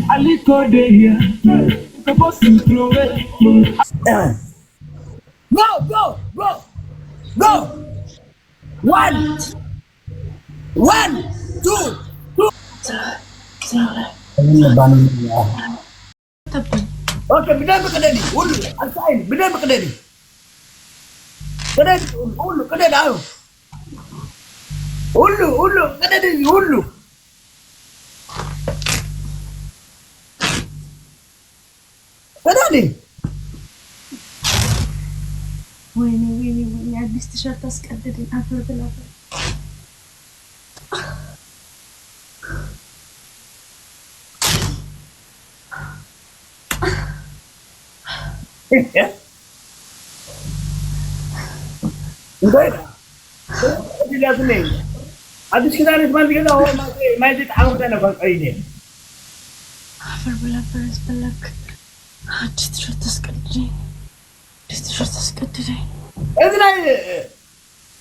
Aliko dey here. Supposed to throw it. Go, go, go, go. One, one, two, two. Okay, ብደንብ ቅደዲ። ሁሉ አልሳይን ብደንብ ቅደዲ፣ ቅደዲ፣ ሁሉ ቅደድ። አዩ ሁሉ ሁሉ ቅደዲ፣ ሁሉ ቅደዲ። ወይኔ ወይኔ ወይኔ! አዲስ ቲሸርት አስቀደደኝ። አፈር ብላ። እንታይ አዲስ ክዳን ማን ጣዕሚ ክዳን እኳ ቀይደ። አፈር ብላ፣ አፈር ያስበላክ። አዲስ ቲሸርት አስቀደደኝ። አዲስ ቲሸርት አስቀደደኝ። እዚ ናይ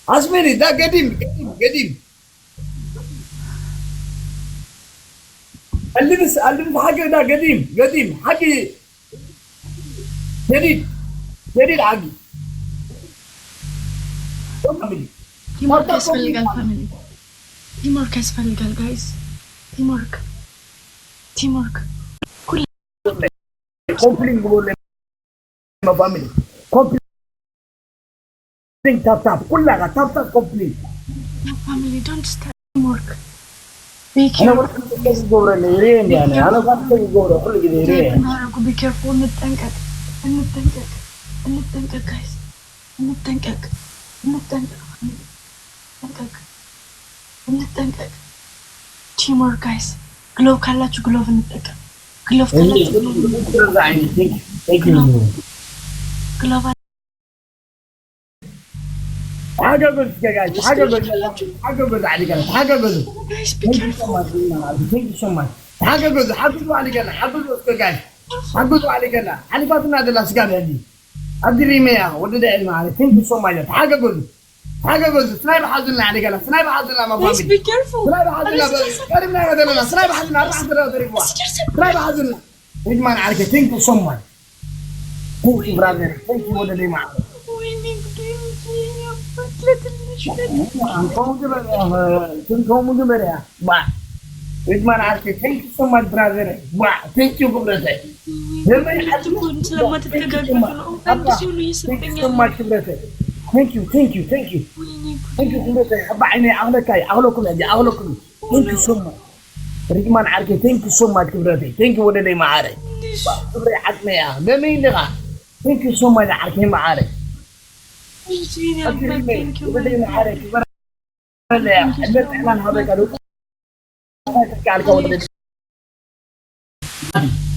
አስሜሪ ዳ ገዲም ገዲም ገዲም اللبس اللبس حقي ده قديم قديم، حقي جديد جديد حقي. Teamwork ያስፈልጋል family፣ teamwork ያስፈልጋል guys፣ teamwork, teamwork። Copy link family, copy link, tap tap ኩላጋ tap tap, copy link. Family, don't start. Teamwork. Be careful. እንጠንቀቅ፣ እንጠንቀቅ፣ እንጠንቀቅ guys፣ እንጠንቀቅ፣ እንጠንቀቅ፣ እንጠንቀቅ፣ እንጠንቀቅ። Teamwork guys። Glove ካላችሁ glove እንጠቀም። Glove ካላችሁ glove። ተሓጋገዙ guys፣ ተሓጋገዙ፣ ተሓጋገዙ ዓሊገና፣ ተሓጋገዙ። Guys, be careful. ተሓጋገዙ፣ ሓግዙ ዓሊገና፣ ሓግዙ እስከ guys፣ ሓግዙ ዓሊገና። ሓሊፋትና ዘላ ስጋ ሕጂ ኣብዲ ሪመያ ወዲ ዳዕል ማለት። Thank you so much. ተሓጋገዙ፣ ተሓጋገዙ። Snipe ሓዙልና ዓሊገና፣ snipe ሓዙልና ማ Guys, family. Be careful. Snipe ሓዙልና፣ ቀሪብና ዘለና። Snipe ሓዙልና፣ ኣርባዕተ ተሪፍዋ። Snipe ሓዙልና ሪድማን ዓርከ። Thank you so much. Thank you, brother. Thank you. ወደ ደማ ወይኔ ጉዴ! አባት ለትንሽ ከምኡ ግበር እያ ባ ሪድማን ዓርከ። Thank you so much, brother. ባ thank you ክብረተይ። ስለማትተጋገዙ ነው። አንድ ሲሆኑ እየሰጠኛል። So much ክብረተይ። Thank you, thank you, thank you. ወይኔ። Thank you ክብረተይ። ኣባ ዓይነይ ኣኽለካ ኣኽለኩም ሕጂ ኣኽለኩም። Thank you so much ሪድማን ዓርከ። Thank you so much ክብረተይ። Thank you ወደደይ ማዓረይ። ክብረይ ዓቅመ እያ ገመይ ኢኻ። Thank you so much ዓርከይ ማዓረይ። ወይኔ አባት፣ thank you. ወደደይ ማዓረይ ክበረለያ። ዕድመ ጥዕናን ሃበካ ካልካ ወደደይ።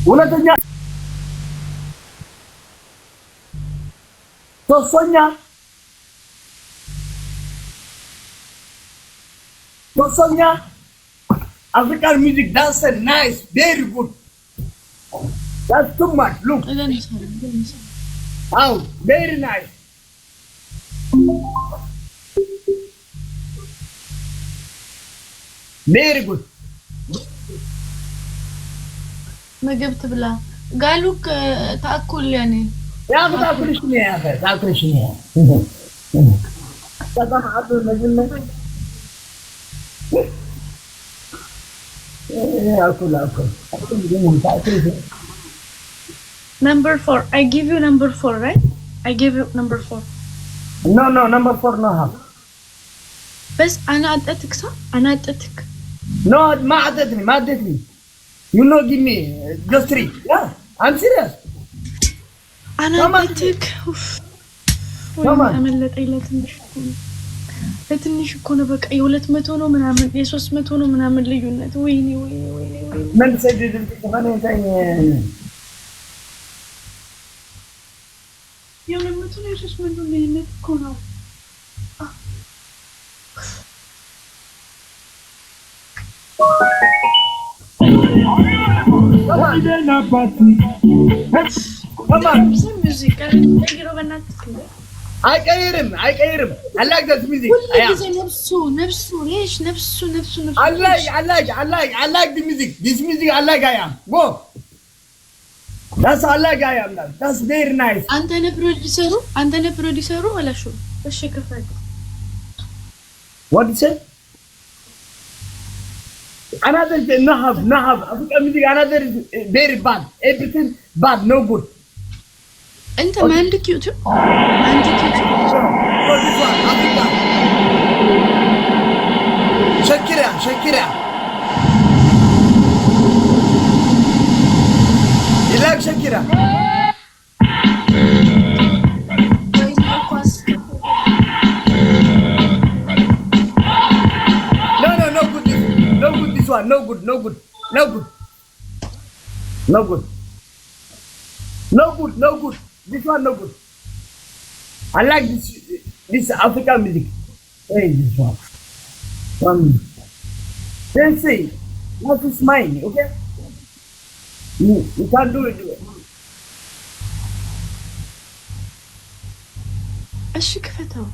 ሁለተኛ፣ ሶስተኛ፣ ሶስተኛ African music dancer, nice, very good. That's too much. Look. እገንሳለሁ፣ እገንሳለሁ። How very nice. Very good. ምግብ ትብላ قالوك تاكل يعني. يا اخي تاكل شنو؟ يا اخي تاكل شنو؟ በጣም አዱ መጀመሪያ አኩል አኩል ታኩል። Number four. I give you number four, right? I give you number four. No, number four no have. بس انا اعطيتك صح؟ انا اعطيتك. No, ما اعطيتني، ما اديتني. You no give me just three. Yeah, I'm serious. انا اعطيتك، ኡፍ ወይ አመለጠኝ። ለትንሽ እኮ ነው፣ ለትንሽ እኮ ነው። በቃ የ200 ነው ምናምን የ300 ነው ምናምን ልዩነት። ወይኔ ወይኔ ወይኔ ወይኔ! መን ሰድድ ዝኾነ እንታይ? የ200 ነው የ300 ልዩነት እኮ ነው። Every day na party. ሙዚቃ ቀይሮ በእናትህ። አይቀይርም፣ አይቀይርም። I like that music. ሁሉ Yeah. ጊዜ ነፍሱ ነፍሱ ليش ነፍሱ ነፍሱ ነፍሱ። I like, I like, I like, I like the music. This music I like. I am. Go. That's I like. I am. That's very nice. አንተ ነህ ፕሮዲሰሩ፣ አንተ ነህ ፕሮዲሰሩ ولا شو? እሺ ክፈት። What you say? Another no have, no have African music. Another is very bad. Everything bad. No good. انت ما عندك يوتيوب؟ ما عندك يوتيوب؟ No, this one Africa. Shakira, Shakira. You like Shakira? ወይኔ ኳስ። No, no good. This, no good. This one, no good, no good, no good, no good, no good, no good. This one, no good. I like this African music. Hey, this one. One minute. Then say, what is mine? Okay. You can't do it. እሺ ክፈተው።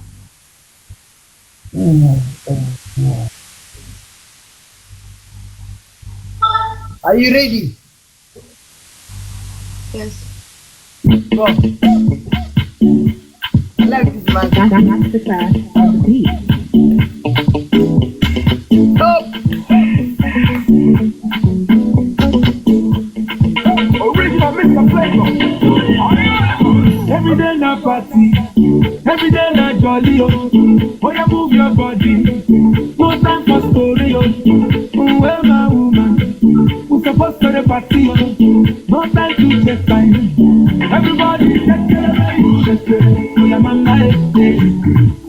Are you ready? Yes. Go. I like this man. Masterclass on the beat. Stop. Original Mr. Flavor. Every day na party, every day na jolly oh. Oh yeah, move your body. No time for story oh. Where my woman? We supposed to the party oh. No time to check time. Everybody shake it, shake it. Oh yeah, mama eh, eh.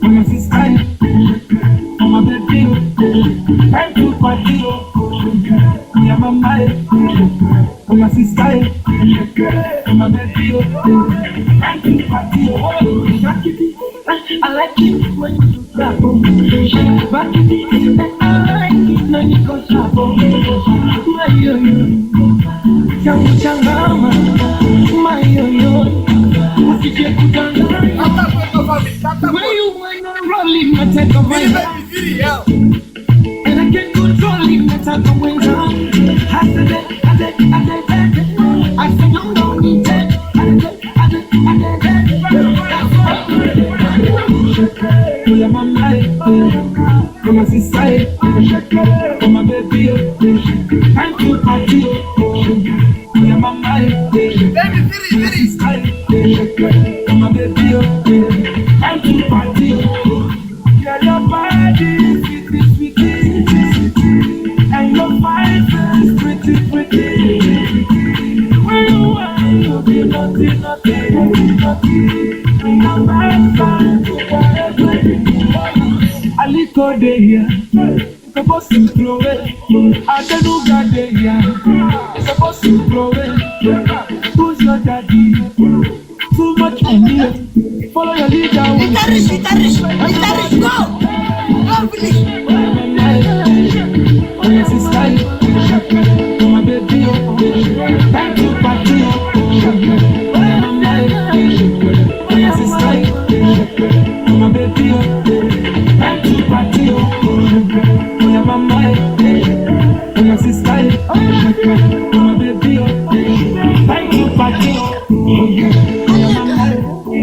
Oh yeah, sister eh, eh. Oh my baby oh. Time to party oh. Oh yeah, mama eh, eh. Oh my sister eh, eh. Oh my baby oh. Time to party oh. Shake it, I like it when you do that oh. Shake back it, I like it when you go sharp oh. My yo yo, changu changama, my yo yo, usije kudanganya. Tap tap for family. Tap tap. When you wanna roll it, nataka Firi mwenza. Baby, firi, yeah. And I can't control it, nataka mwenza. I said it, I said, I said, I said, I said, you don't need it. I said, I said, I said, Oh yeah, mama, eh, eh. Oh my sister, eh, eh. Oh my baby, eh, eh. Time to party, oh. Oh yeah, mama, eh, eh. Baby, firi, firi. Oh my baby, oh, eh. Time to party, oh. Yeah, your body, sweetie, sweetie, and your fine face, pretty, pretty. When you want to be naughty, naughty, naughty, bring your bad side to everybody. Aliko dey here, supposed to throw it. Adenuga dey here, supposed to throw it. Who's your daddy? Too much money. Follow your leader. Guitarist, guitarist, guitarist, go! Go finish. Oh yes, it's time. Oh my baby, oh. Time to party, oh. Oh yes, it's time. Oh my baby, oh. Time to party, oh. Oh yeah, mama, eh. Oh yes, it's time. Oh my baby, oh. Time to party, oh. Oh yeah, mama, eh. Oh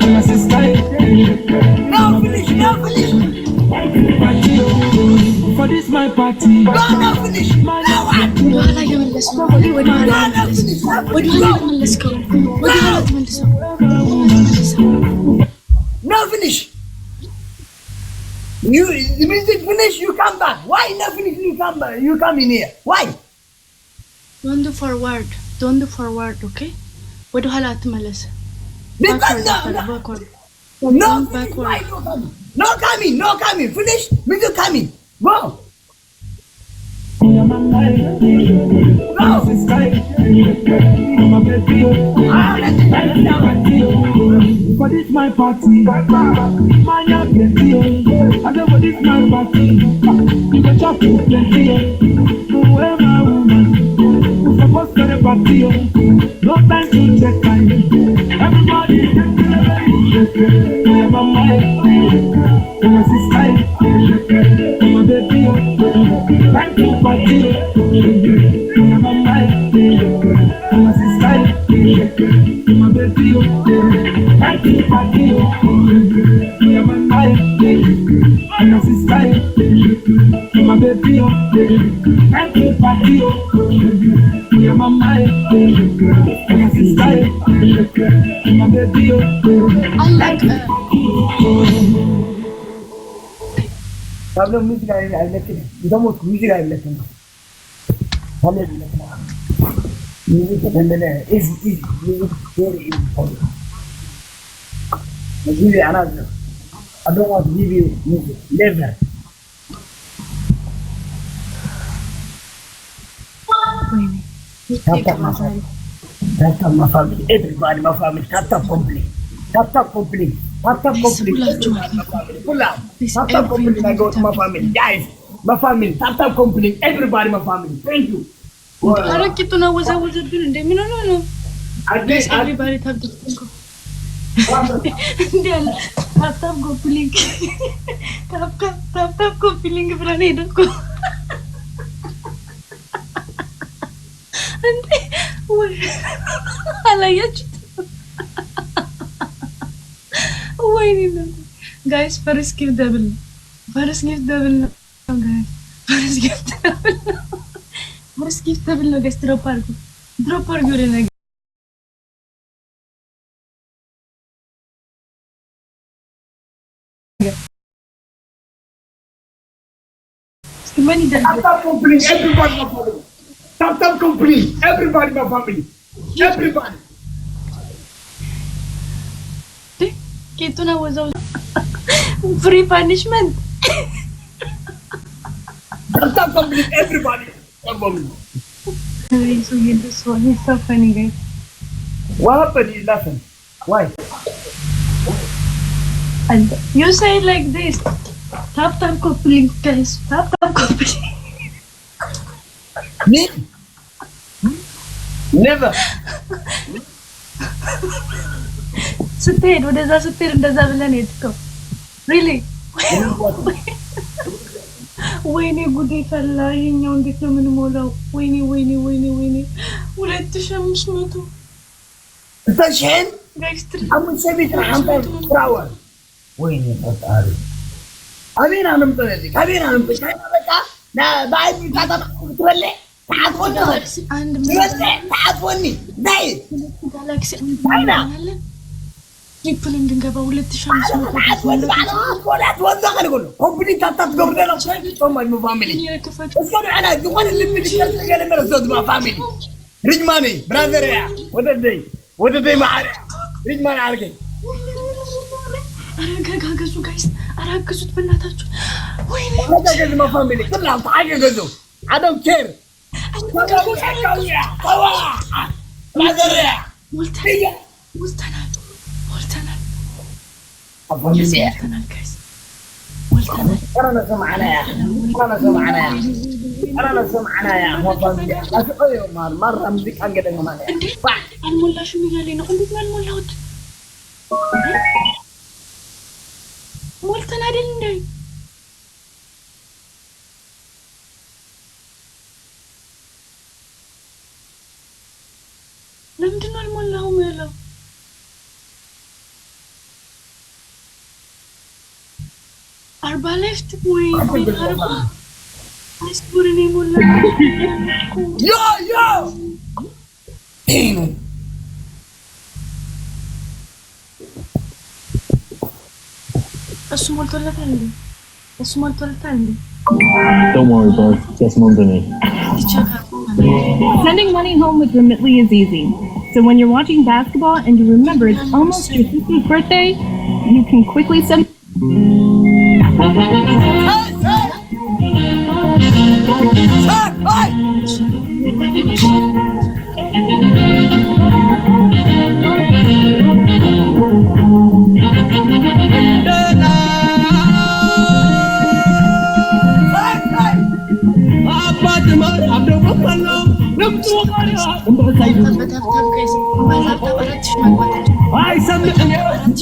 yes, it's time. No finish, no finish. Party, oh. For this my party. Go, no finish. No one. ወደኋላ እየመለስ ነው። ወደኋላ No, no መለስ፣ finish. No finish. ወደኋላ Go. ተመለስከው፣ ወደኋላ ተመልሰው፣ ተመልሰው። No finish. You the music finish, you come back. Why no finish? You come back. You come in here. Why? Don't do forward, don't do forward, okay? ወደኋላ አትመለስ። Because Backward, no, no, backward, no don't finish. Why backward. no coming? No coming. No coming. Finish. Music coming. Go. Oh yeah, mama, eh. Go. Sister, eh. Oh my baby, oh. Ah, let's Time to party, oh. For this my party, man ya plenty, oh. I say for this my party, you go chop plenty, oh. Where my woman, we supposed to the party, oh. No time to check time. Everybody shake it, shake My mama, my sister, my baby, time to party. My mama, my sister, my baby, time to party. My mama, my sister, my baby, time to party. My mama, my sister, my baby, አለቀ። ካብሎ ሙዚቃ አይለክም፣ እንደሞትኩ ሙዚቃ አይለክም። Music easy, easy music, very easy for me. I give you another. I don't want to give you music. Never. ወይኔ። Tap tap, my family. Tap tap, my family. Everybody, my family. Tap tap complete. Tap tap complete. Tap tap complete. Everybody, my family. Pull up. Tap tap complete. I go to my family. Guys, my family. Tap tap complete. Everybody, my family. Thank you. ኧረ ቂጡን አወዛወዘብን እንዴ! ምን ሆኖ ነው? At least Everybody tap. እንዲ አለ። Tap tap copy link፣ tap tap copy link ብለን ሄደ እኮ እንዴ! ወይ አላያችሁት? ወይኔ guys፣ first gift double ነው። First gift double ነው guys። First gift double ነው። First gift double ነው guys። Drop አድርጉ፣ drop አድርጉ ወደ ነገር። እስኪ ማን ይደርግ? Tap tap complete. Everybody, my family. Tap tap complete. Everybody, my family. Everybody. ቂጡን አወዛው። Free punishment. Tap tap complete. Everybody. My family. So funny, guys. What happened? He's laughing. Why? And you say it like this. Tap tap copy link, guys. Tap tap copy link. Me? Never. ስትሄድ ወደዛ ስትሄድ እንደዛ ብለን ሄድከው። Really? ወይኔ ጉዴ ፈላ። ይሄኛው እንዴት ነው የምንሞላው? ወይኔ ወይኔ ወይኔ ወይኔ፣ 2500። ተሽሕን Guys. 550 ፍራወር። ወይኔ ፈጣሪ፣ ኣበይና ንምጦ ነዚ ካበይና ንምጦ? ቻይና በቃ ብዓይኒ ትበልዕ ተዓጥፎኒ አንድ ትበልዕ ተዓጥፎኒ እንታይ። ጋላክሲ አንድ ቻይና። አለን። Triple እንድንገባ 2500። ተዓጥፎኒ ባዕልኻ ትወዘኸ ንኩሉ complete tap tap ትገብሩ ዘለኹም so much, my family. ክፈት። እስከ ንዕና ዝኾነ ልምድ ገለ መረሶት my family. ሪጅማነይ brother እያ፣ ወደደይ ወደደይ መዓር ሪጅማን ዓርገይ። ኧረ ገጋገዙ guys፣ ኧረ አግዙት በእናታችሁ። ወይኔ። ተሓጋገዙ my family፣ ኩላም ተሓጋገዙ። I don't care. Brother እያ። ሞልተናል፣ ሞልተናል፣ ሞልተናል፣ ሞልተናል guys፣ ሞልተናል። أنا سمعنا يا مرة ሙዚቃ እንገደኝ ማለት። እንዴ አልሞላሽም እያለኝ ነው። እንዴት ነው ያልሞላሁት? ሞልተን አይደል እንዴ? ለምንድን ነው አልሞላሁም ያለው? 40 left ወይ 40 አስቡር እኔ ሞላ። Yo, yo. ይሄ ነው። እሱ ሞልቶለታል እንዴ? እሱ ሞልቶለታል እንዴ? Don't worry, bro. Just under me. Sending money home with Remitly is easy. So when you're watching basketball and you remember it's almost your sister's birthday, you can quickly send Hey, hey! Hey, hey! Hey, hey! በ tap tap guys፣ በ tap tap 4000 መግባት።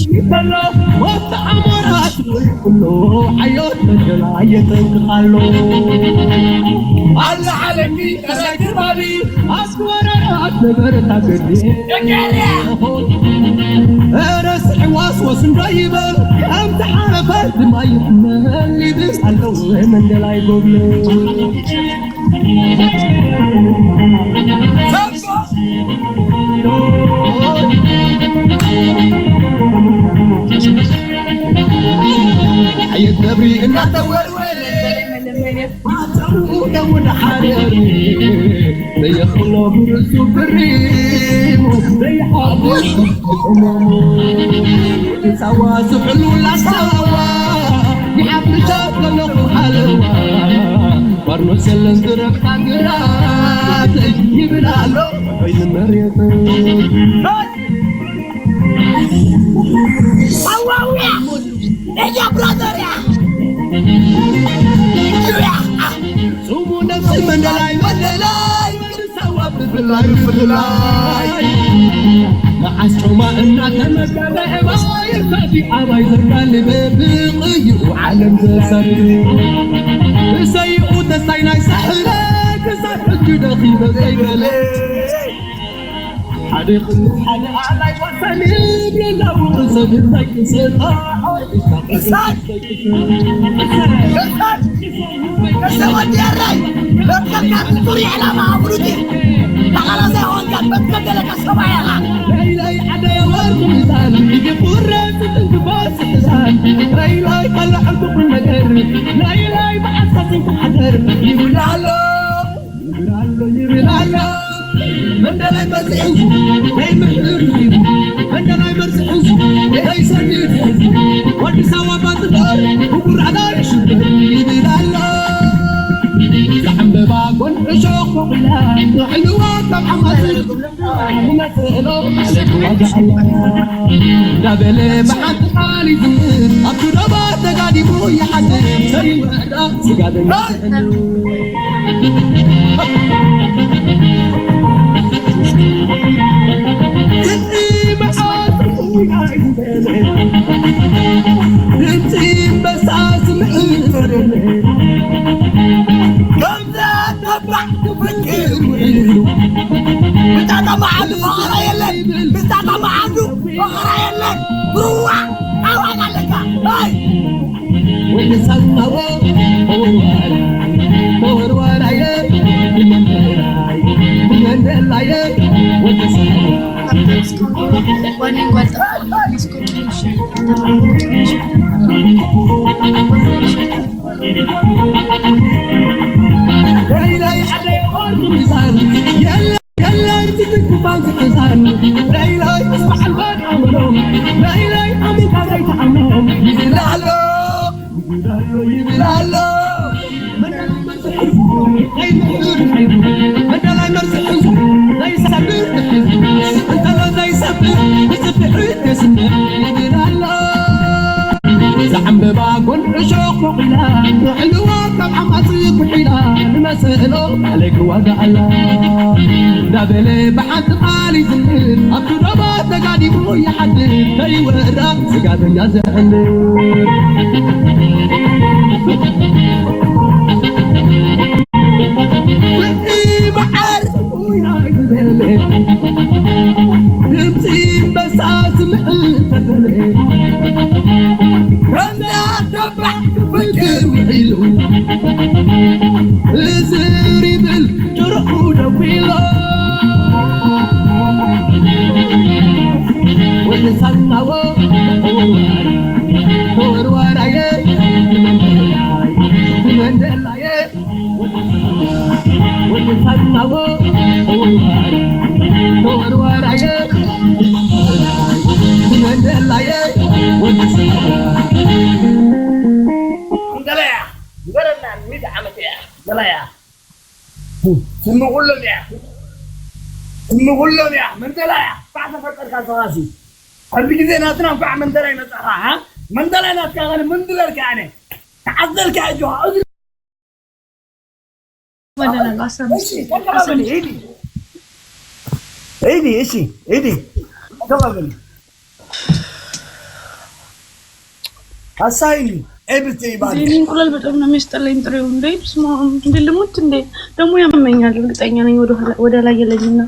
Assign everything ባለ እኔ እንቁላል በጣም ነው የሚያስጠላኝ ጥሬው። እንዴ ስማ፣ እንዴ ልሙት እንዴ ደግሞ ያመኛል። እርግጠኛ ነኝ ወደ ላይ የለኝና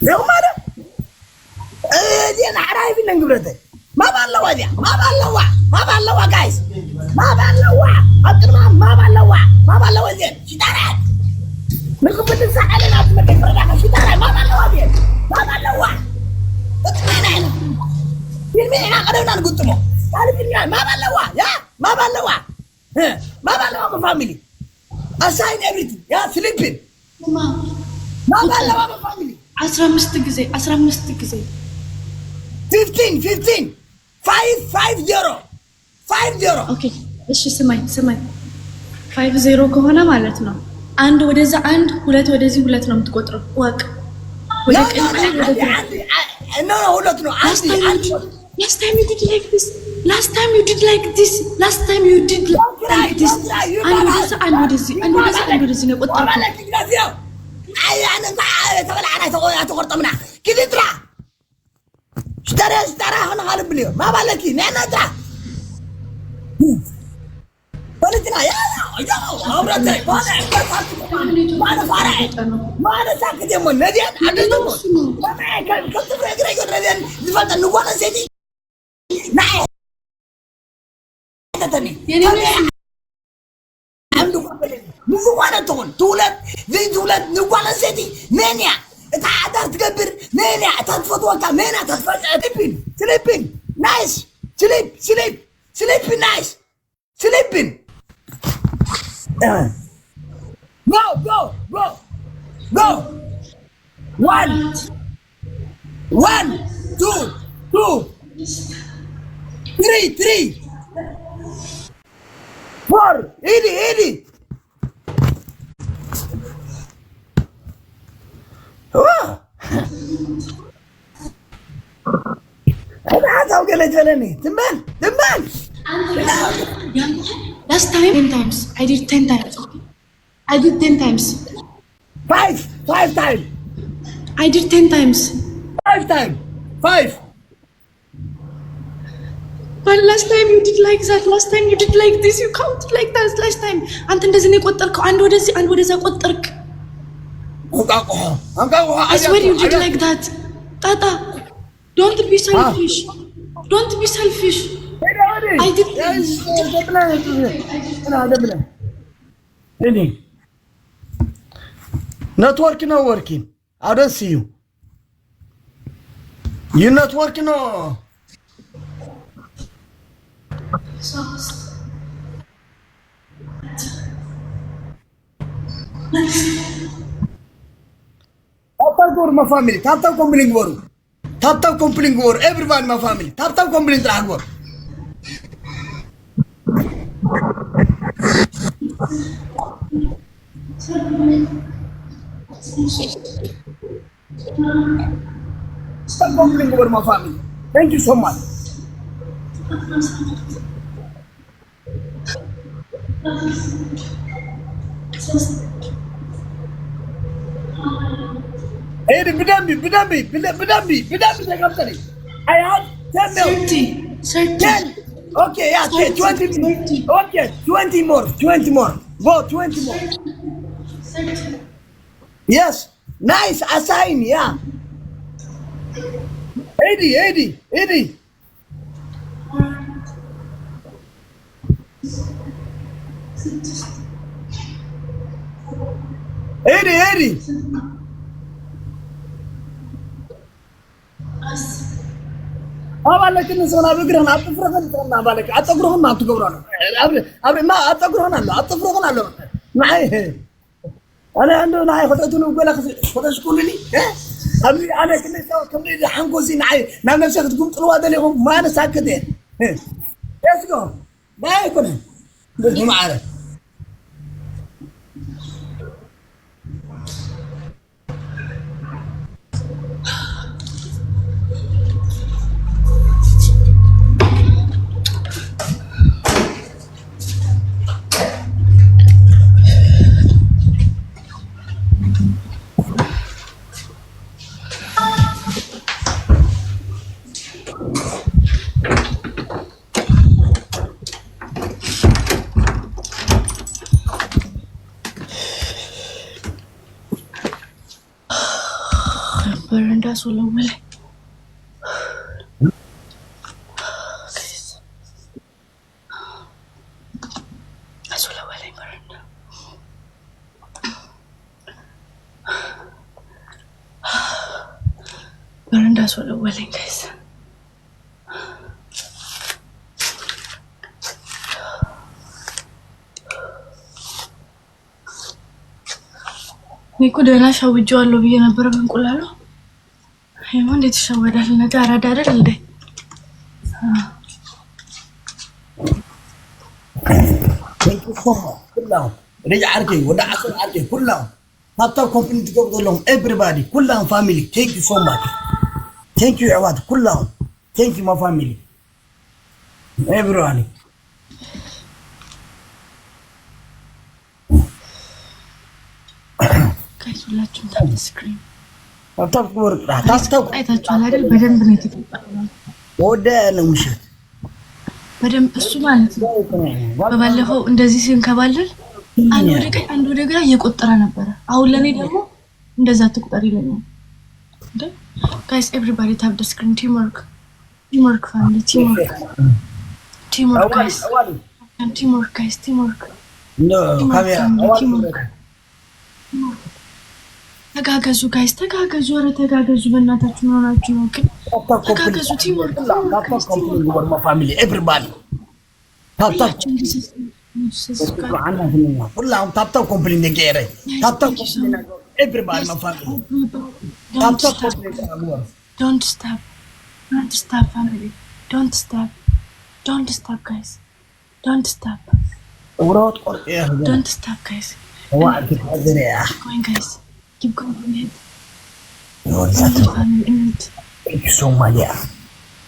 ነው ማለት እዚን ሓራይፍ ነንግብረተ ማባለዋ እዚያ ማባለዋ ማባለዋ guys ማባለዋ ኣብ ቅድማ ማባለዋ ማባለዋ እዚአን ሽጣራት ንክፍት ሰዓለን ኣብ ትምህርቲ ፍረዳኸ ሽጣራ ማባለዋ እዚአን ማባለዋ እጥሜና ኢና ፊልሚ ኢና ቀደምና ንግጥሞ ካልእ ፊልሚ ማባለዋ yeah ማባለዋ ማባለዋ family assign everything yeah sleeping ማባለዋ family 15 ጊዜ 15 ጊዜ። 15 15 5 5 0 5 0። Okay እሺ፣ ስማኝ ስማኝ፣ 5-0 ከሆነ ማለት ነው አንድ ወደዛ አንድ ሁለት ወደዚህ ሁለት ነው የምትቆጥረው። ወቅ ወደ ቀኝ ወደ ግራ። No, ሁለት ነው። አንድ አንድ። Last time you did like this. Last time you did like this. Last time you did like this. አንድ ወደዛ አንድ ወደዚህ አንድ ወደዛ አንድ ወደዚህ ነው የቆጠርከው። ተቆርጠምና ክልጥራ ሽተረ ሽተራ ክንኻልብል እዩ ማባለኪ ንዕና ጥራ ፈለጥና ማነ ሳክት ሞ ነዚአን ዓደሞ ነዚአን ዝፈልጠ ንጓል ኣንስተይቲ ንዓይ ተተኒ ንዝኾነ ትኹን ትውለድ ዘይትውለድ ንጓል ኣንስተይቲ መን እያ እታ ሓዳር ትገብር? መን እያ እታ ትፈትወካ? መን እያ እታ ትፈልጥ? Sleeping, sleeping, nice, sleep, sleep, sleeping, nice, sleeping. Go, go, go, go. One, one, two, two, three, three, four. ሂዲ ሂዲ። ሓሳብ ገለ ትበለኒ ትንበል ትንበል። Last time 10 times. I did 10 times. I did 10 times. Five, five time. I did 10 times. Five time, five. But last time you did like that. Last time you did like this. You counted like that last time. አንተ እንደዚህ ነው የቆጠርከው። አንድ ወደዚህ አንድ ወደዛ ቆጠርክ። እንቃቁሖ እንቃቁሖ። I swear you did like that. ጣጣ, don't be selfish. Don't be selfish. I did. Not working, not working. I don't see you. You not working, no. ሶስት። Tap tap ግበሩ my family. Tap tap copy link ግበሩ። Tap tap copy link ግበሩ። Everybody, my family. Tap tap copy link ጥራሕ ግበሩ። Tap copy link ግበሩ my family. Thank you so much. ሶስት። ሄድ ብደንቢ ብደንቢ ብደንቢ ብደንቢ ተቀምጠኒ። I have 10 more. 30 30። 10. Okay, yeah, 10, 20. Okay, 20 more, 20 more. Go, 20 more. 30። Yes, nice assign, yeah. 80, 80, 80. አራት ስድስት። 80, 80. 10። ኣባለክ ንስኽን ኣብ እግርኽን ኣብ ጥፍርኽን ንስኽን ኣባለክ ኣብ ፀጉርኽን ኣብ ትገብሮ ኣሎ ኣብ ኣብ ፀጉርኽን ኣሎ ኣብ ጥፍርኽን ኣሎ። ንዓይ ኣነ እንዶ ንዓይ ክተእትኑ ገለ ክተሽኩሉኒ ኣብዚ ኣነ ከምዚ ሓንጎሲ ንዓይ ናብ ነፍሰ ክትጉምጥልዋ ደሊኹም ማነ ሳክት እየ። Let's go. ናይ ኣይኮነን ማዓረ። አስወለወለኝ። አስወለወለኝ በረንዳ። በረንዳ አስወለወለኝ guys። እኔ እኮ ደህና ሸውጄዋለሁ ብዬ ነበረ በእንቁላሉ። ይኸው እንዴት ይሸወዳል? ነገ አራዳ አይደል እንዴ? ኩላም ረጃ ዓርከይ ወዲ ዓሰር ዓርከይ ኩላም tap tap copy link ትገብሩ ዘለኹም everybody ኩላም family, thank you so much. Thank you ኣሕዋት ኩላም። Thank you, my family, everybody. Guys, ሁላችሁም tap screen. Tap tap ትግበሩ ጥራሕ tap tap. አይታችኋል አይደል? በደንብ ነው የተጠጣው። ወደ ነው ምሸት። በደንብ እሱ ማለት ነው። በባለፈው እንደዚህ ሲንከባልል አንድ ወደ ቀኝ አንድ ወደ ግራ እየቆጠረ ነበረ። አሁን ለእኔ ደግሞ እንደዛ ትቁጠር ይለኛል። Guys, everybody tap the screen. Teamwork, teamwork, family, teamwork, teamwork, guys, teamwork, guys, teamwork. ካሜራ። Teamwork. ተጋገዙ guys፣ ተጋገዙ። ኧረ ተጋገዙ፣ በእናታችሁ ምን ሆናችሁ ነው ግን? ተጋገዙ። Teamwork. Family, everybody, tap tap. ኩላም tap tap copy link ገይረ tap tap copy link, everybody, my family, tap tap copy link. Don't stop, don't stop, family, don't stop, don't stop, guys, don't stop. ውሮት ቆርጤ። Don't stop, guys. ዋዕቲ ትሕዝር እያ። Going, guys, keep going. እንሂድ family, እንሂድ። ሶማሊያ።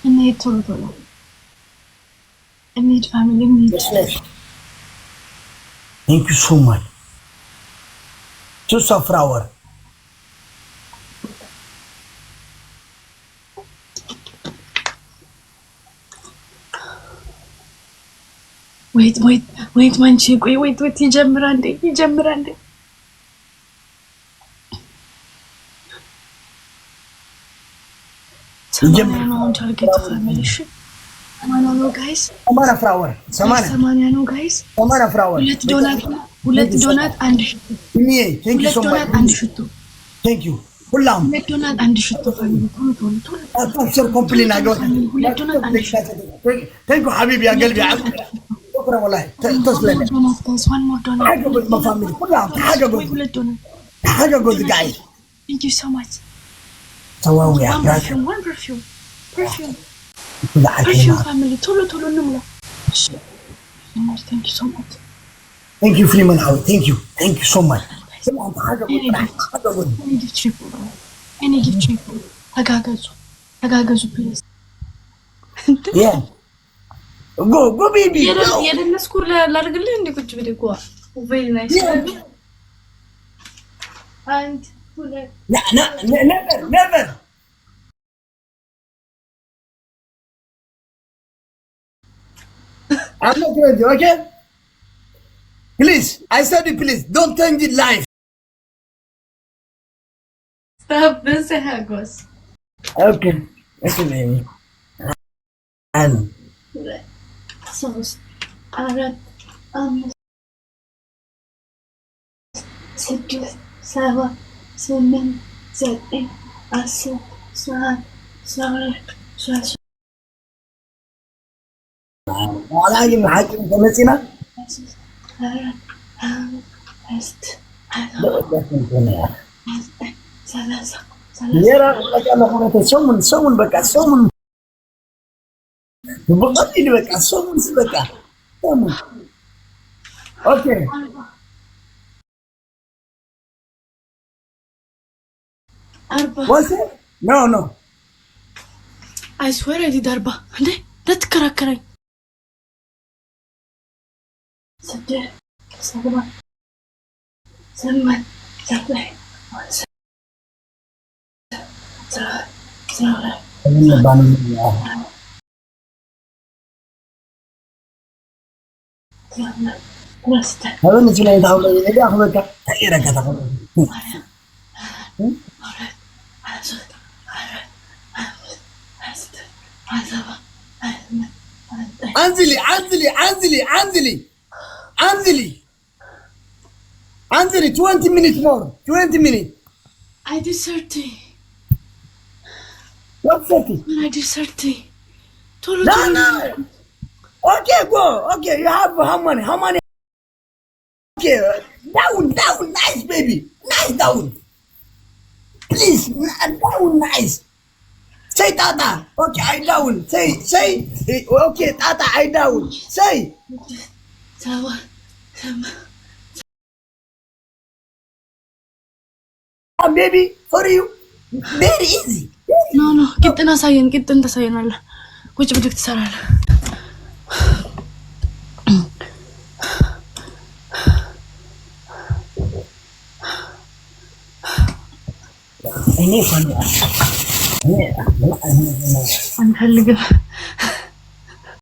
እንሂድ፣ ቶሎ ቶሎ እንሂድ family፣ እንሂድ። Thank you so much. ሱሳ flower. Wait, wait, wait, ማንቺ ቆይ፣ wait, wait፣ ይጀምራል እንዴ? ይጀምራል እንዴ? 80 ነው አሁን target, family። እሺ 80 ነው guys። 80 flower፣ 80። 80 ነው guys። 80 flower. ሁለት ዶናት፣ ሁለት ዶናት አንድ ሽቶ። Thank you ሁለት so much. ዶናት አንድ ሽቶ። Thank you ሁላም። ሁለት ዶናት አንድ ሽቶ family፣ ቶሎ ቶሎ ቶሎ። Tap share copy link አገው። ሁለት ዶናት አንድ ሽቶ። Thank you حبيبي يا قلبي، شكرا والله، تسلم. Donut, guys, one more donut. حاجه قلت ما family كلها حاجه ወይ قلت ሁለት ዶናት። حاجه قلت guys. Thank you so much. سواوي يا One perfume, one perfume, perfume, perfume, family፣ ቶሎ ቶሎ እንሙላ። እሺ, thank you so much. Thank you ፍሪመን ሓዊ፣ thank you, thank you so much. حاجه قلت حاجه قلت. Any gift triple, any gift triple. ተጋገዙ ተጋገዙ please. Yeah, go, go, baby. የደነስኩ ላድርግልህ እንዴ? ቁጭ ብድግ ጓ very nice. አንድ ሁለት። لا لا, never, never. I'm not ready, okay? Please, I said it, please. Don't change it live. Stop this, ሀጎስ። Okay. Okay, baby. And ሁለት ሶስት አራት አምስት ስድስት ሰባት ስምንት ዘጠኝ 10 11 12 13 وعلى حاكم ተመጺና። ሶስት አራት አምስት 29 30 30። የራ ሰሙን ሰሙን በቃ ሰሙን ብቀሊል በቃ ሰሙን በቃ ሰሙን okay. 40 40። What's it? No, no. I swear I did 40። እንዴ እንዳትከራከረኝ። ስድስት ሰባት ስምንት ዘጠኝ 10 11 12 13 هذا نجي يتحول إلى أخذك تغيرك. ሁለት 23 7 8 9. انزلي انزلي انزلي انزلي انزلي انزلي. 20 minutes more, 20 minutes. I do 30. What 30? When I do 30. ቶሎ No. ቶሎ። No, okay, go. Okay, you have how many? How many? Okay, down, down. Nice, baby. Nice, down, please. Down, nice. Say tata. Okay, I down. Say, say. Okay, tata, I down. Say. 7 8. Ah, baby, for you very easy. No, ቂጥን አሳየን። ቂጥን ታሳየናለህ። ቁጭ ብድግ ትሰራለህ። እኔ አንፈልግም።